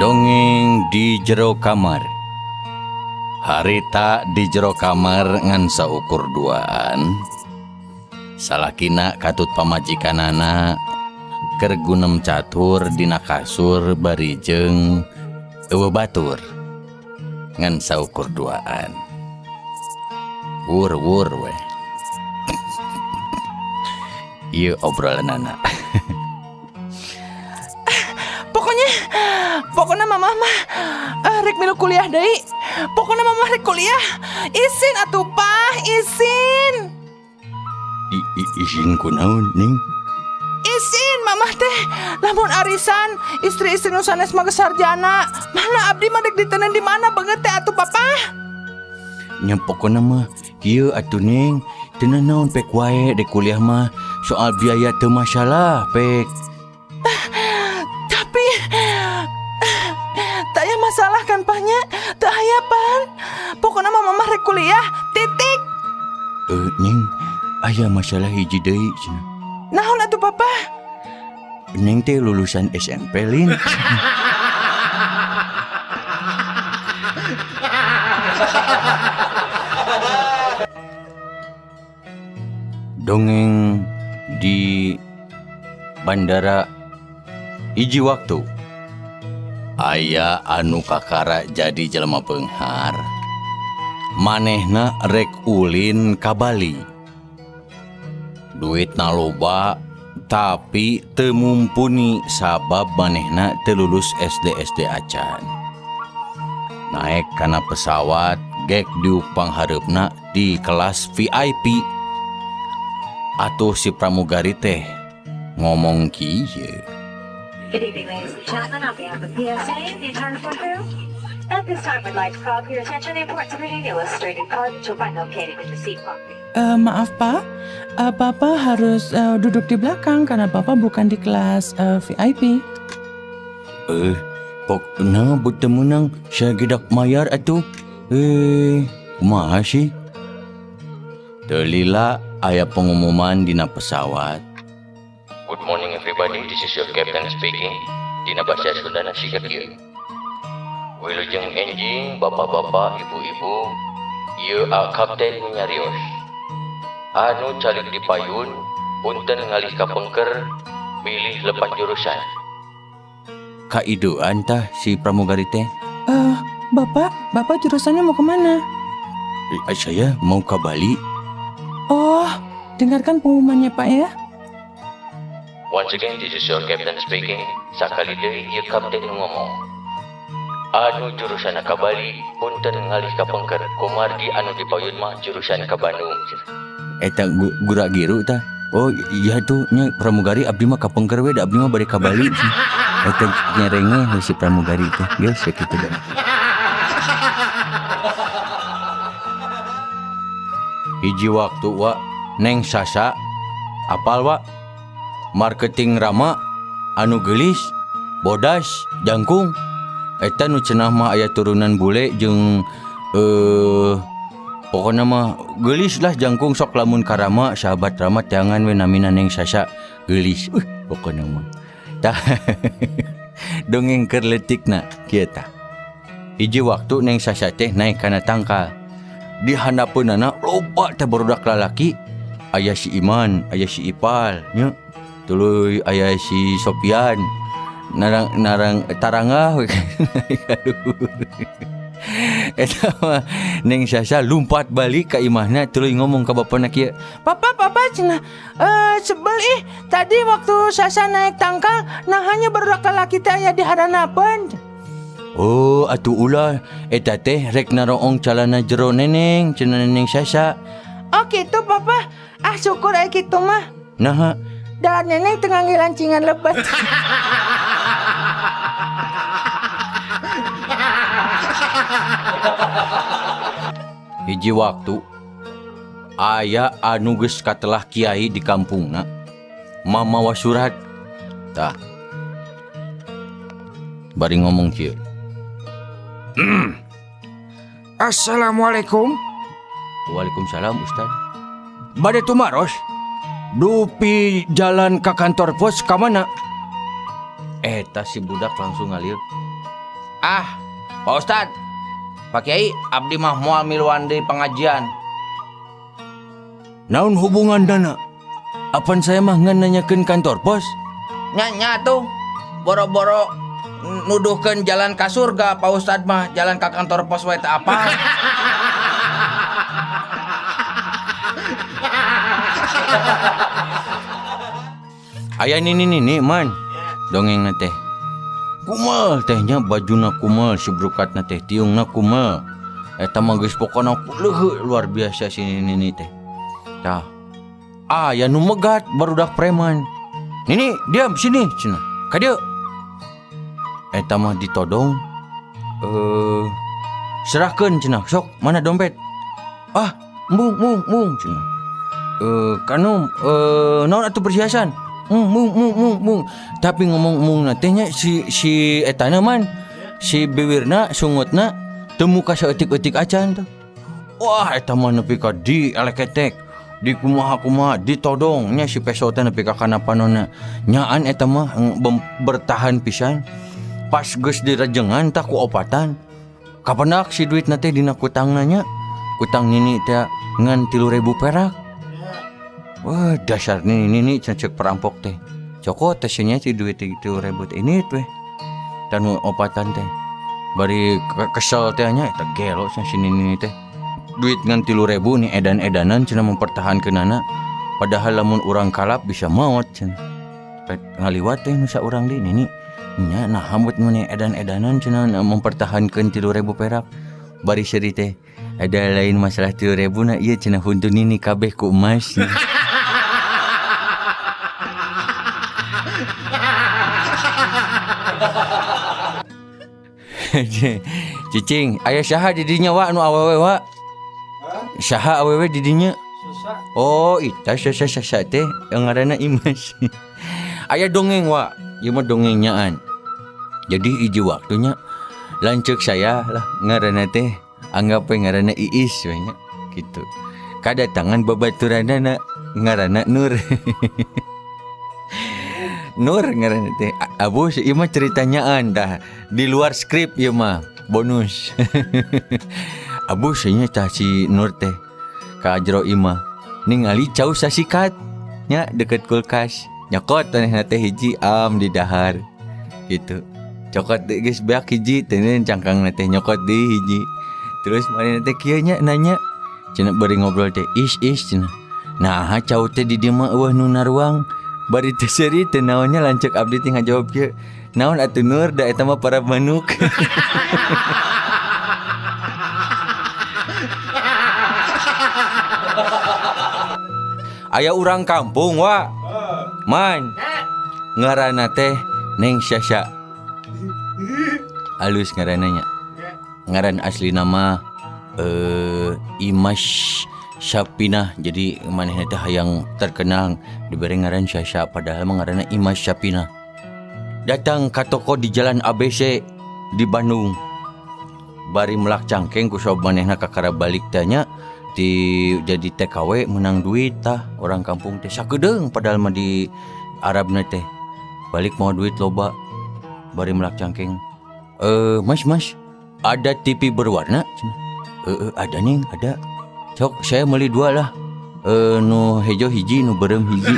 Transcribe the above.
Dongeng di jero kamar. Harita di jero kamar ngan saukur duaan. Salakina katut pamajikanana keur gunem catur dina kasur bari jeung eueuh batur ngan saukur duaan. Wur-wur weh. Ieu obrolanana. Pokoknya mama mah rek milu kuliah deui. Pokoknya mama rek kuliah. Isin atuh Pah, isin. Isin kunaon Ning? Isin mama teh lamun arisan istri-istri nu sanes mah geus sarjana. Mana abdi mah dek ditenen di mana beungeut teh atuh Papa? Nya pokona mah kieu atuh Ning, teu nanaon pek wae dek kuliah mah, soal biaya teu masalah pek. Tapi tak aya masalah kan Pahnya? Teu aya pan. Pokona mah mama rek kuliah, titik. Ning, aya masalah hiji deui cenah. Naon atuh Papa? Neng teh lulusan SMP lin. Dongeng di bandara hiji waktu. Aya anu kakara jadi jelema beunghar. Manehna rek ulin ka Bali. Duitna loba tapi teu mumpuni sabab manehna teu lulus SD SD acan. Naek kana pesawat gek diuk panghareupna di kelas VIP. Atuh si pramugari teh ngomong kieu. Good evening, ladies and gentlemen. On behalf of PSA and the entire flight crew, at this time we'd like to call to your attention the importance of reading the illustrated card that you'll find located in the seat pocket. Maaf Pak, Bapak harus duduk di belakang karena Bapak bukan di kelas VIP. Pokna teu meunang saya gedak mayar atuh. Kumaha sih? Teu lila aya pengumuman dina pesawat. Good morning everybody, this is your captain speaking. Dina bahasa Sunda siga kieu. Wilujeng enjing, bapak-bapak, ibu-ibu, ieu kapten nu nyarios. Anu calik di payun, punten ngalih ka pengker, milih lepat jurusan. Kaidean tah si pramugari teh. Bapak jurusannya mau kemana? Saya mau ke Bali. Oh, dengarkan pengumumannya Pak ya. Once again, this is your captain speaking. Sakali deui ieu kapten nu ngomong. Anu jurusan ka Bali, punten ngalih ka pengker. Kumargi anu di payun mah jurusan ka Bandung. Eta gura giru tah. Oh iya tuh nya pramugari abdi mah ka pengker we da abdi mah bade ka Bali. Eta nyerenge si pramugari teh. Geus sakitu da. Hiji waktu wa Neng Sasa apal wa marketing Rama anu geulis bodas jangkung eta nu cenah mah aya turunan bule jeung pokona mah geulis lah jangkung sok lamun ka Rama sahabat Rama teangan we namina Neng Sasa geulis pokona mah tah dongeng keur leutikna kieu tah. Hiji waktu Neng Sasa teh naik kana tangkal di handapeunana loba teh barudak lalaki aya si Iman aya si Ipal nya tuluy aya si Sopian narang narang tarangah eta mah Neng Sasa lumpat balik ka imahna tuluy ngomong ka bapana kieu. Papa, papa cenah sebel ih tadi waktu Sasa naik tangkal nah hanya barudak lalaki teh aya di haranapeun. Oh atuh ulah eta teh rek naroong calana jero neneng cenah Neng Sasa. Oh kitu papa, ah syukur aya kitu mah. Naha? Da neneng teu ngangge lancingan lebet. Hiji waktu aya anu geus katelah kiai di kampungna mamawa surat tah bari ngomong kieu. Assalamualaikum. Waalaikumsalam Ustaz. Bade tumaros dupi jalan ke kantor pos ka mana? Eta si budak langsung ngalir. Ah, Pak Ustad, Pak Kiai, abdi mah moal miluan deui pengajian. Naon hubungan dana? Apan saya mah ngan nanyakeun kantor pos? Nya nya tuh, boro-boro nuduhkeun jalan ka surga, Pak Ustad mah jalan ka kantor pos wae teu apa. Aya nini man, dongeng teh. Kumal tehnya bajuna kumal, si brukatna teh tiungna kumal. Eta mah geus pokona leuheuh luar biasa si nini teh. Tah. Aya nu megat barudak preman. Nini, diam sini cenah. Ka dieu. Eta mah ditodong. Serahkeun cenah, sok mana dompet? Ah, mung mung mung cenah. Kanu naon atuh perhiasan? Mung mung mung mung. Tapi ngomong mung na teh nya si etana man, si biwirna sungutna teu muka saeutik-eutik acan tuh. Wah, eta mah nepi ka di eleketek, di kumaha-kumaha ditodong nya si peso teh nepi ka kana panonna. Nyaan eta mah bertahan pisan. Pas geus direjengan tah ku opatan. Kapendak si duitna teh dina kutangna nya. Kutang nini teh ngan 3.000 perak. Wah, dasar nini cek perampok teh. Cokot teh nya si duit 3.000 teh ini teh. Tanu opatan teh. Bari kesel teh nya eta gelo cenah si nini teh. Duit ngan 3.000 nih edan-edanan cenah mempertahankeunana. Padahal lamun urang kalap bisa maot cenah. Pet ngaliwat teh nu saurang deui nini. Nya nah hambut mun edan-edanan cenah mempertahankeun 3.000 perak. Bari seuri teh ada lain masalah 3.000 na ieu cenah huntu nini kabeh ku emas. Cicing, aya saha di dinya wa nu awewe wa? Saha awewe di dinya? Oh, ita sasa sasa teh ngaranna Imas. Aya dongeng wa, ieu mah dongeng nyaan. Jadi hiji waktunya lanceuk saya lah ngaranna teh anggap we ngaranna Iis we nya kitu. Kadatangan babaturanana ngaranna Nur. Nur ngaranna teh. Abu ieu mah ceritanyaan dah di luar skrip ieu mah bonus. Abu nya tah si Nur teh ka jero imah ningali cau sasikat nya deket kulkas nyokot tanehna teh hiji am di dahar gitu. Cokot deui geus beak hiji teh cangkangna teh nyokot deui hiji. Terus manehna teh kieu nya nanya cenah bari ngobrol teh is is cenah. Nah cau teh di dieu mah eueuh nu naruang. Bari teh seuri teh naonnya lanceuk abdi teh ngajawab kieu. Naon atuh Nur da eta mah para manuk. Aya urang kampung wa. Man. Ngaranna teh Neng Syasya. Alus ngaranna nya. Ngaran asli nama Imas Syapina. Jadi manehna teh hayang terkenal diberi ngaran Syasya padahal mah ngaranna Imas Syapina. Datang ka toko di Jalan ABC di Bandung. Bari melak cangkeng ku sob manehna kakara balik teh nya di jadi TKW menang duit tah orang kampung teh sakedeung padahal mah di Arabna teh. Balik mau duit loba bari melak cangkeng. Mas ada TV berwarna? Ada nih, ada. Cok, saya beli 2 lah. Nu hejo hiji, nu berem hiji.